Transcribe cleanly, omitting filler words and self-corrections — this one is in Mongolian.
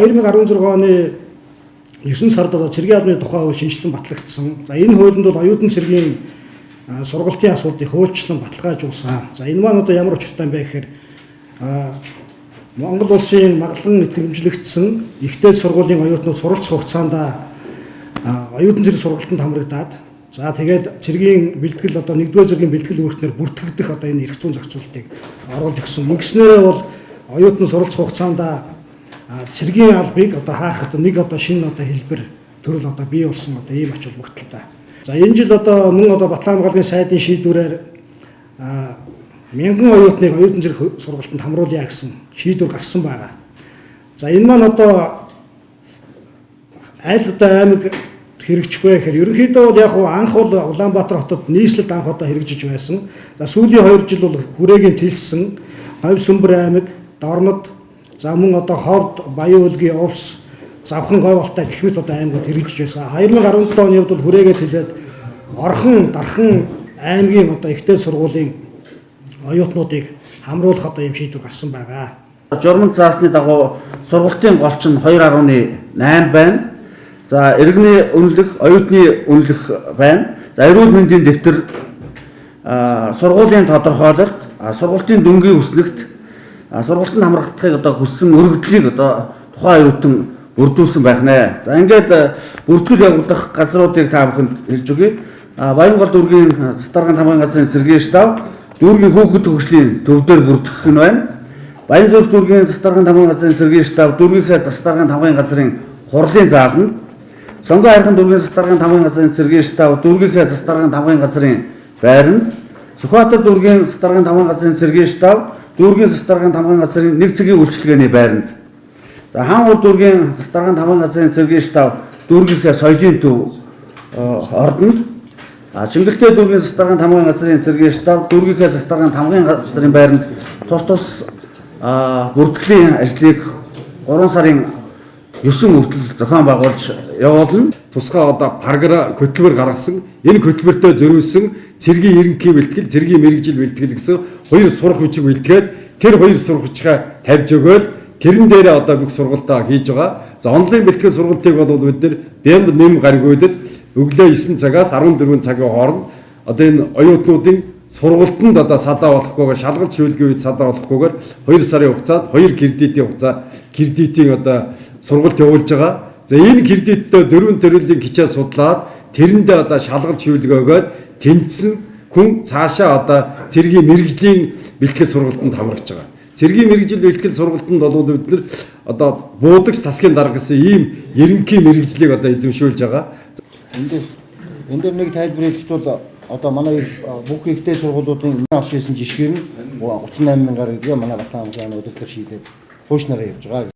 2016 оны 9 сард одоо цэргийн албаны тухай хууль шинэчлэн батлагдсан. За, энэ хуулинд бол оюутан цэргийн сургалтын асуудлыг хуульчлан баталгаажуулсан. За, энэ маань одоо ямар учиртай юм бэ гэхээр Монгол улсын магадлан итгэмжлэгдсэн их дээд сургуулийн оюутнууд суралцах хугацаанд оюутан цэрэг сургалтанд хамрагдаад, за, тэгээд цэргийн бэлтгэл, одоо нэгдүгээр зэргийн бэлтгэл үүрэгтнэр бүртгэгдэх одоо энэ эрх зүйн зохицуултыг оруулж өгсөн. Ингэснээрээ бол оюутан суралцах хугацаанд цэргийн албыг одоо хаах одоо нэг одоо шинэ одоо хэлбэр төрөл одоо бий болсон одоо ийм ач холбогдолтой. За, энэ жил одоо мөн одоо Батлан хамгаалгын сайдын шийдвэрээр 1000 оюутныг оюутан зэрэг сургалтанд хамруулъя гэсэн шийдвэр гарсан байгаа. За, энэ маань одоо аль одоо аймаг хэрэгжих вэ гэхээр ерөнхийдөө бол яг анх бол Улаанбаатар хотод нийслэлд анх удаа хэрэгжиж байсан. За, сүүлийн 2 жил бол хүрээгийн тэлсэн Говь Сүмбэр аймаг, Дорнод, за, мөн одоо Ховд, Баян-Өлгийн Увс, Завхан, Говь Алтай гэх мэт одоо аймагуд хэрэгжиж байсан. 2017 оны хувьд бол хүрээгээ тэлээд Орхон, Дархан аймгийн одоо их дээд сургуулийн оюутнуудыг хамруулах одоо юм шийдвэр гарсан байгаа. Журманд заасны дагуу сургалтын голч нь 2.8 байна. За, иргэний үнэлэх, оюутны үнэлэх байна. За, эрүүл мэндийн дэвтэр, сургуулийн тодорхойлолт, сургалтын дүнгийн өснөгт, сургалтанд хамрагдахыг одоо хүссэн өргөдлийг одоо тухайн оюутан бүрдүүлсэн байх нэ. За, ингээд бүртгэл явуулах газруудыг та бүхэнд хэлж өгье. Баянгол дүүргийн засаг даргын тамгын газрын цэргийн штаб, дүүргийн хүүхэд хөгжлийн төв дээр бүртгэх нь байна. Баянзүрх дүүргийн засаг даргын тамгын газрын цэргийн штаб, дүүргийнхээ засаг даргын тамгын газрын хурлын зааланд, Сонгон хайрхан дүүргийн засаг даргын тамгын газрын цэргийн штаб, дүүргийнхээ засаг даргын тамгын газрын байранд, Сүхбаатар дүүргийн засаг даргын тамгын газрын цэргийн штаб, дүүргийн засаг даргын тамгын газрын нэг цагийн үйлчилгээний байранд. За, Хаан хул дүүргийн засаг даргын тамгын газрын цэргийн штаб, дүүргийнхээ соёлын төв ордонд, Чингэлтэй дүүргийн засаг даргын тамгын газрын цэргийн штаб, дүүргийнхээ засаг даргын тамгын газрын байранд тус тус бүртгэлийн ажлыг 3 сарын 9 хүртэл зохион байгуулж явуулна. Тусгай одоо програм хөтөлбөр гаргасан. Энэ хөтөлбөртөө зориулсан цэргийн ерөнхий бэлтгэл, цэргийн мэргэжил бэлтгэл гэсэн хоёр сурах бичиг бэлтгээд, тэр хоёр сурах бичгээ тавьж өгөөл тэрэн дээрээ одоо бүх сургалтаа хийж байгаа. За, онлайн бэлтгэл сургалтыг бол бид нэр бямба нэм гаригуудад өглөө 9 цагаас 14 цагийн хооронд одоо энэ оюутнуудын сургалтанд одоо садаа болохгүйгээр, шалгалт шивлэгийн үед садаа болохгүйгээр 2 сарын хугацаанд 2 кредитийн хугацаа кредитийн одоо сургалт явуулж байгаа. За, энэ кредиттэй дөрвөн төрлийн хичээл судлаад, тэрэндээ одоо шалгалт шивлэгээ өгөөд тэнцсэн хүн цаашаа одоо цэргийн мэргэжлийн бэлтгэл сургалтанд хамрагдж байгаа. Цэргийн мэргэжил бэлтгэл сургалтанд бол бид нар одоо буудагч тасгийн дарга гэсэн ийм ерөнхий мэргэжлийг одоо эзэмшүүлж байгаа. Энэ дээр нэг тайлбар хэлэхэд бол одоо манай бүх их дээд сургуулиудын авч ирсэн жишгээр нь 38 мянган гаруй гэдгээ манай Батлан хамгааллын удирдлага шийдээд хуучнараа явж байгаа.